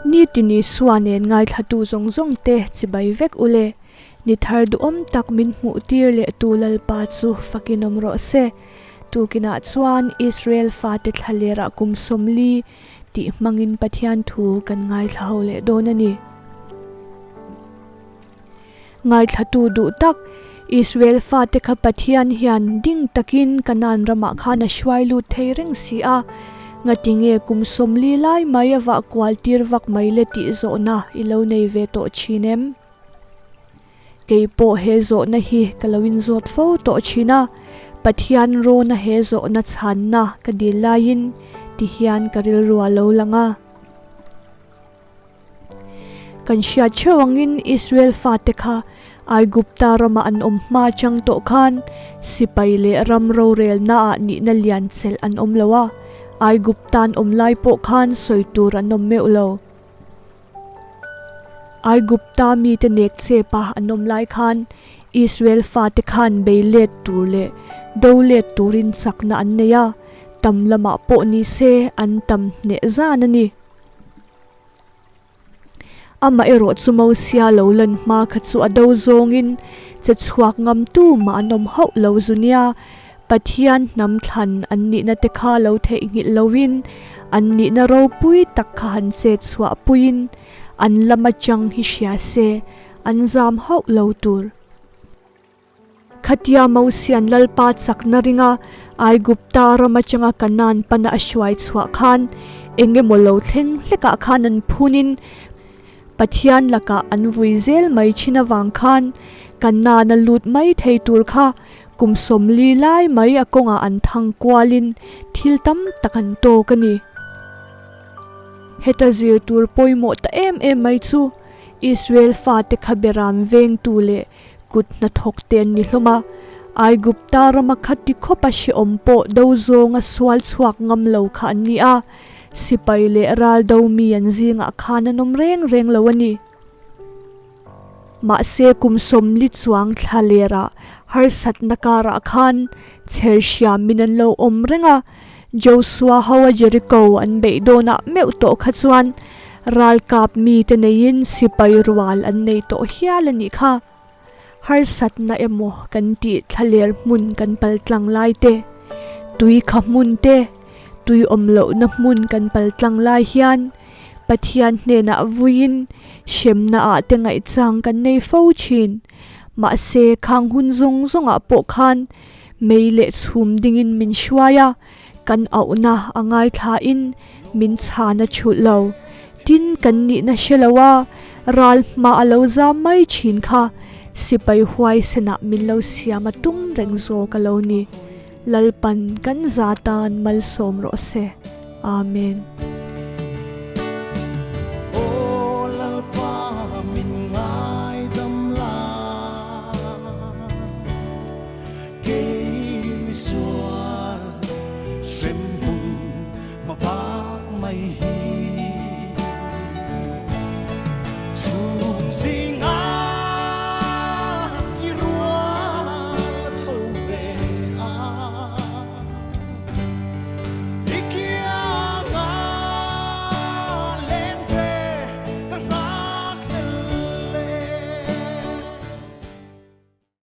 Nitin Isua nen ngaithlatu zawng zawng te chibai vek u le. Ni thar duhawm tak min hmuh tir leh tu Lalpa chu fakin awm rawh se. Tukinah chuan Israel fate thlalerah kum 40 tih hmangin Pathian thu kan ngaithla ho leh dawn a ni. Ngaithlatu duh tak, Israel fate kha Pathian hian ding takin Kanaan ramah khan a hruai lut thei reng si a, ngatinge kum 40 lai mai a vah kual tir vak mai le tih zawhna i lo nei ve tawh thin em? Kei pawh he zawhna hi ka lo inzawt fo tawh thin a, Pathian rawna he zawhna chhanna ka dil laiin ti hian ka rilru a lo lang a. Kan hriat theuh angin Israel fate kha Aigupta rama an awm hma chang tawh khan sipai leh ram rorelnaah nihna lian chelh an awm lo a, Aigupta an awm lai pawh khan sawi tur an awm meuh lo. Aigupta mite nek chepa an awm lai khan Israel fate khan bei let tur leh do let turin chakna an nei a, tam lamah pawh ni se an tam hneh zan a ni. Amaherawh chu Mosia lo lan hma kha chu a do zawngin che chhuak ngam tu mah an awm hauh lo zu nia. Pathian hnam thlan an nihna te kha lo theihnghilh loin an nihna ropui tak kha han che chhuah puiin an lam atang hi hria se an zam hauh lo tur. Khatia Mosian Lalpa chakna ringa Aigupta ram atanga Kanaan pana a hruai chhuah khan eng emaw lo thleng hlekah khan an phunin Pathian lakah an vui zel mai thin avang khan Kanaan a lut mai thei tur kha kum 40 lai mai a kawngah an thang kualin thil tam tak an tawk a ni. Heta zir tur pawimawh ta em em mai chu Israel fate kha beram vengtu leh kut hnathawk te an ni hlawm a, Aigupta rama khati khawpa hrehawm pawh do zawnga sual chhuak ngam lo kha an ni a, sipai leh ral do mi an zingah khan an awm reng reng lo a ni. Mahse kum 40 chuang thla lerah harsatna karah khan chher hriamin an lo awm reng a, Joshua hoa Jericho an beih dawnah meuh tawh kha chuan ralkap mite neiin sipai rual an nei tawh hial a nih kha. Harsatna emaw kan tih thlaler hmun kan pal tlang lai te, tui kha hmun te, tui awm lohna hmun kan pal tlang lai hian Pathian hnenah vuiin hremna ah te ngaihchang kan nei fo thin. Mahse khang hun zawng zawngah pawh khan mei leh chhum dingin min hruai a, kan auhna a ngaithlain min chhan a chhulh lo. Tin kan nihna hre lo a, ral hma a lo zam mai thin kha sipai huaisenah min lo siam a tum reng zawk a lo ni. Lalpan kan za tan malsawm rawh se. Amen.